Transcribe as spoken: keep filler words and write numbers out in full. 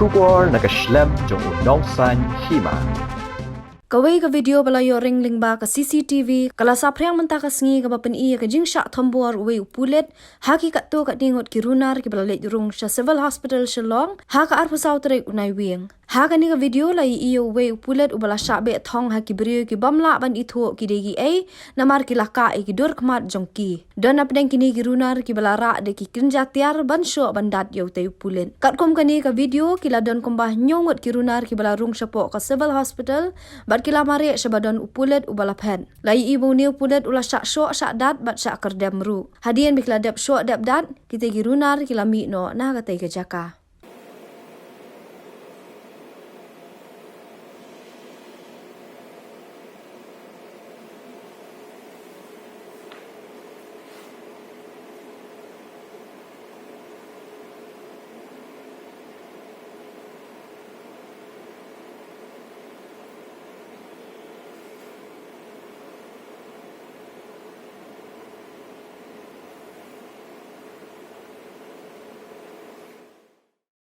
Khubor na ka shlem jong u nongsan hima. Kawei ka video ba la ïoh ring lyngba ka C C T V ka la saphriang mynta ka sngi kaba pyni ïa ka jingshah thombor uwei u pulit ha ki katto katne ngut ki runar kiba la leit rung sha Civil Hospital Shillong ha ka arphew saw tarik u Naiwieng. Ha kane ka video la ïohi ïa uwei u pulit uba la shah beh thong ha ki briew ki bym lah ban ithuh ki dei kiei namar ki la kah ïa ki dur khmat jong ki. Don hapdeng kine ki runar kiba la rah da ki kynja tiar ban shoh ban dat ïa utei u pulit. Katkum kane ka video ki la don kumba hynñiew ngut ki runar kiba la rung shapoh ka Civil Hospital bad ki la mareh shaba don u pulit uba la phet. La ïohi ba une u pulit u la shah shoh shah dat bad shah kyrdem ruh. Hadien ba ki la dep shoh dep dat, kitei ki runar ki la mih noh na katei ka jaka.